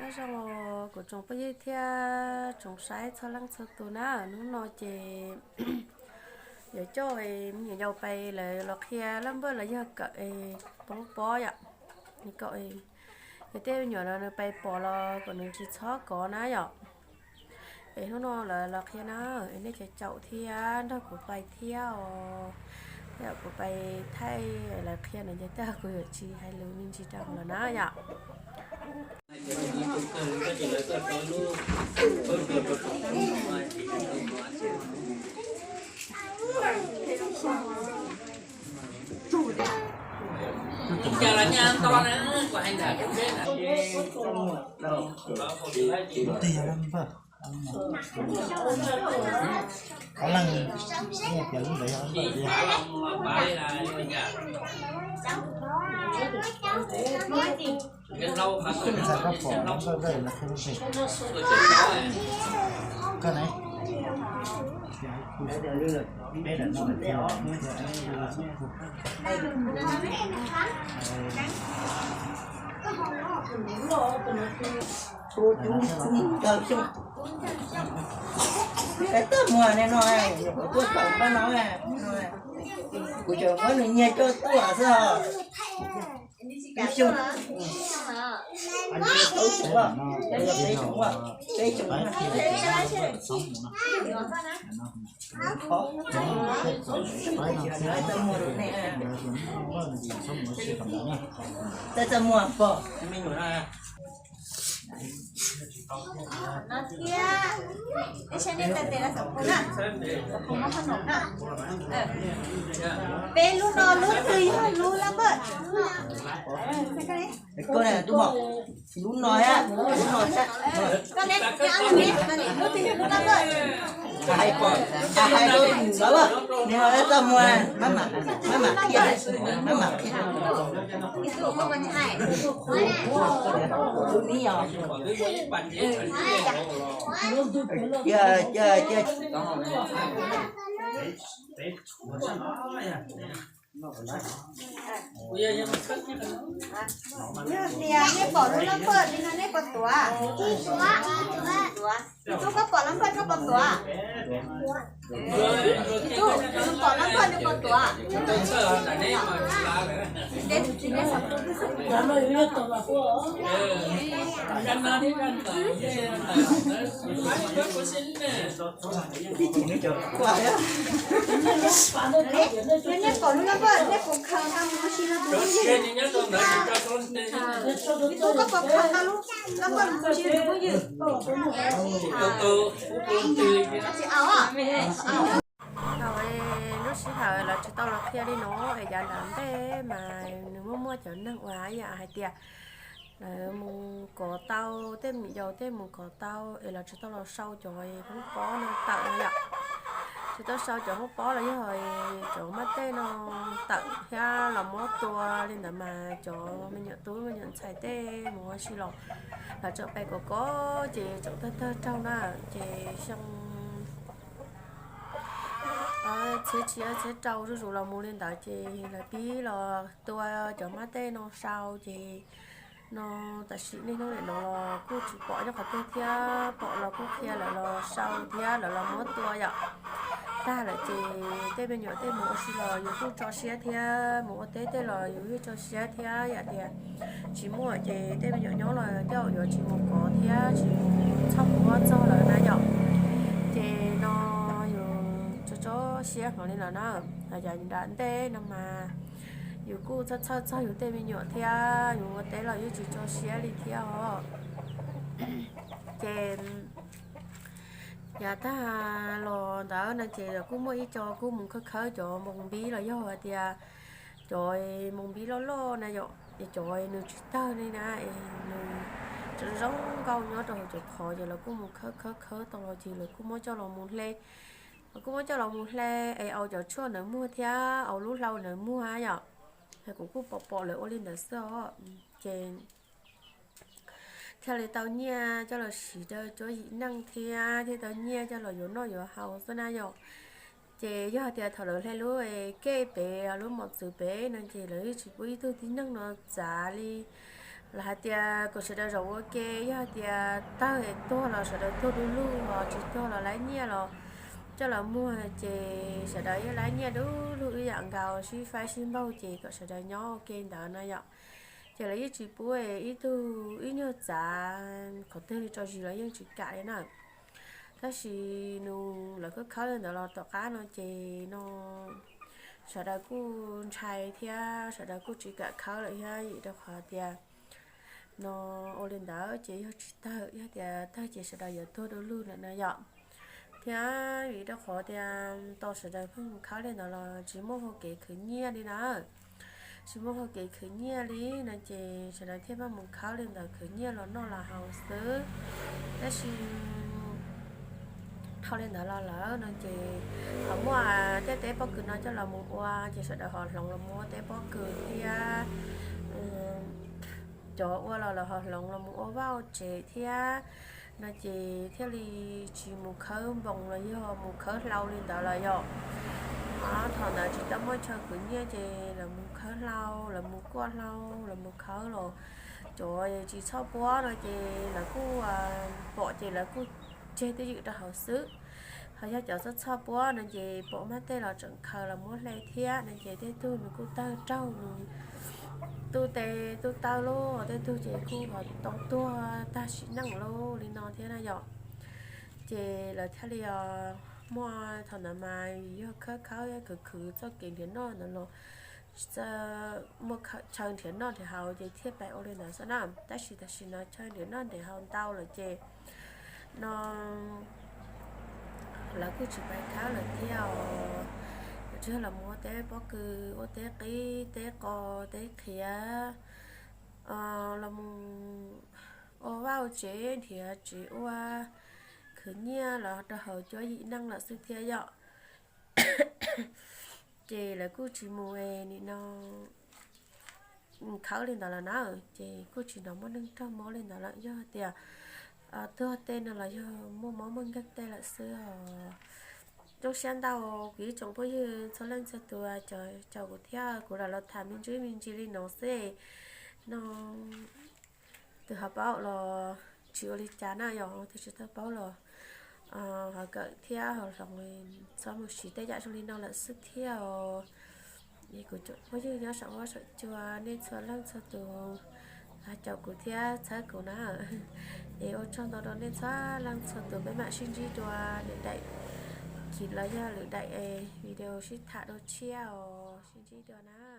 Nyob zoo kuv tsoom phooj ywg thiab tsoom saib txhua leej txhua tus na, hnub no ces yuav coj me nyuam yaus pais lawv los qhia laj npawj los yog kawm poob pob yom. Kom yog tej me nyuam los nws pais pom los kom nws tsis txhob kov na yom. Es hnub no lawv los qhia na, es nej cov caum thiab nrog kuv pais thiab os. Tej zaum kuv pais thaij lawv qhia no ces tej zaum kuv yuav tsis hais lus me ntsis rau lawv na yom. Tus cub ntawd xyoo, es txaj muag ne no, nyuam qhuav tuaj thaum koj no, kuv tseem muab nws nyiag coj tuaj xwb os. Ib xyoo, peb xyoo, peb xyoo, peb xyoo. Txaj muag pog me nyuam no. No thiab, nej saib nej txhais tes rau saum phoo na, saum phoo muab qhob noom na. Peb lub no lub twg yog lub lab npawj? Koj ne, lub no thiab, lub no thiab. Koj ne, lub twg yog lub lab npawj? Hais, hais rau nws, nws ho txaj muag, maj mam, maj mam qhia, maj mam qhia. Tus ni os. Cia, cia, cia. Yog tias nej pom lub lab npawj li no nej puas tuav? Ib tug, koj pom lab npawj koj puas tuav? Ib tug, nws pom lab npawj nws puas tuav? Nej pom lub lab npawj nej puas khaws nqa mus ua si rau tus phooj ywg? Ib tug, koj puas khaws nqa lub lab npawj mus ua si rau tus phooj ywg? Tsis au. Thaum lub sij hawm lawv tsis tau los qhia li no es yav nram ntej mas nws muaj muaj cov neeg uas yam hais tias lawv mus kov tau, tej me nyuam yaus tej mus kov tau es lawv tsis tau los sau cov poob pob no tawm no yom. Tsis tau sau cov poob pob los yog cov maj tej no tawm thiab los muab tua li ntawd mas cov me nyuam tub me nyuam ntxhais tej mus ua si los lawv tseem pais kov kov ces tseem tawg tawg raug na. Ces xyoo txhiab tshiab txhiab rau zuj zus los mus li ntawd ces lawv pib los tua cov maj tej no sau ces no tam sim niaj hnub nim no los kuj tsis pom nyob qhov twg thiab, pom los kuj qhia lawv los sau thiab lawv los muab tua yom. Tag lawm ces tej me nyuam tej mus ua si los yus kuj tso siab thiab, mus ua teb tej los yus yeej tso siab thiab yom. Tias tsis muaj ces tej me nyuam nyob los tej zaum yuav tsis mus kov thiab tsis txhob mus muab txog lawm na yom. Ces no yus tso tso siab heev li lawm na. Yav nram ntej no mas yus kuj txhawj txhawj txog yus tej me nyuam thiab, yus ua teb los yeej tsis tso siab li thiab os. Ces yav tag los ntawd no ces kuj muaj ib co kuj mus khawb khawb cov moos npib los yog hais tias cov moos npib loj loj na yom, es cov nws tsis tawg li na, es nws zoo zoo nkauj nyob rau hauv cov qhov ces lawv kuj mus khawb khawb khawb tau los ces lawv kuj muab coj los mus hle. Lawv kuj muab coj los mus hle es au cov tshuaj ntawd muag thiab au lub hlau ntawd muag yom. Kuv kuj pom pom lawv ua li ntawd xwb os. Ces thiaj li tau nyiaj coj los siv rau cuab yim neej thiab thiaj tau nyiaj coj los yuav noj yuav haus xwb na yom. Ces yog tias thaum lawv hle lub kej pem lub mos txwv pem no ces lawv yeej tsis pub ib tug tib neeg no txav li Lawv hais tias kom sawv daws zaum ua ke, yog hais tias tawg es tuag los sawv daws tuag du lug, ho tsis tuag los laib nyiaj los coj los muag ces sawv daws yeej laib nyiaj du lug ib yam nkaus, sib faib sib npaug ces kom sawv daws nyob ua ke ntawd no yom. Ces lawv yeej tsis pub ib tug ib nyuag txav qhov twg tso zis los yeej tsis kam li na. Tab sis nws lawv khawb khawb li ntawd los tom qab no ces no sawv daws kuj ntshai thiab sawv daws kuj tsis kam khawb lawm thiab, vim rau qhov tias no ua li ntawd ces yog tsis tawg, yog tias tawg ces sawv daws yuav tuag du lug lawm no yom. Thiab vim rau qhov tias tau sawv daws pheej mus khawb li ntawd los tsis muaj hau kev khwv nyiaj li na. Tsis muaj hau kev khwv nyiaj li no ces sawv daws thiaj pheej mus khawb li ntawd khwv nyiaj los noj los haus xwb. Tab sis dhau li ntawd los lawm no ces ho muaj tej teb pob kws no coj los mus ua ces sawv daws ho hloov los mus ua teb pob kws thiab cov ua los lawv ho hloov los mus ua vaj ua tsev thiab no ces thiaj li tsis mus khawb npoos los yog mus khawb hlau li ntawd los yom. Thaum ntawd tsis tau muaj chaw khwv nyiaj ces lawv mus khawb hlau, lawv mus kuaj hlau, lawv mus khawb los cov tsis txhob puab no ces lawv kuj pom ces lawv kuj tseg twj ywm rau hauv xwb. Ho yog cov txhob txhob puab no ces pom maj tej los tseem khaws los muab hle thiab no ces tej tug nws kuj tawg raug nws tuj tes tuj taw lauj, tej tug ces kuj ho tau tuag tag sim neej lauj li no thiab na yom. Ces lawv thiaj li muaj thaum ntawd mas yog khawb khawb khwv khwv txoj kev nrhiav noj ntawd los muaj chaw nrhiav noj nrhiav haus ces thiaj pais ua li ntawd xwb na. Tab sis tam sim no chaw nrhiav noj nrhiav haus ntau lawm ces no lawv kuj tsis pais khawb lawm thiab os. Tsuas yog los mus ua teb pob kws, ua teb qib, teb qos, teb qhiav, los mus ua vaj ua tsev, nrhiav tsev ua, khwv nyiaj los rau hauv cuab yim neej lawm xwb thiab yom. Ces lawv kuj tsis mus nim no khawb li ntawd lawm na, ces kuj tsis hnov muaj neeg raug mob li ntawd lawm. Yog tias tuag tej no los yog muaj mob muaj nkeeg tej lawm xwb os. Zoo siab ntau kuv ib tsoom phooj ywg txhua leej txhua tus caum kuv thiab kuv lam los tham me ntsis me ntsis li no xwb no. Tus ho paub los tsis ua li cas na, yog tus tsis tau paub los ho kawm thiab ho hloov, txhob mus siv tej yam zoo li no lawm xwb thiab os. Es kuv cov phooj ywg nyob saum huab saum cua nej txhua leej txhua tus caum kuv thiab txhawb kuv na. Es ua tsaug ntau rau nej txhua leej txhua tus, peb mam sib ntsib dua lwm daim, los yog lwm daim video sib tham dua tshiab os, sib ntsib dua na.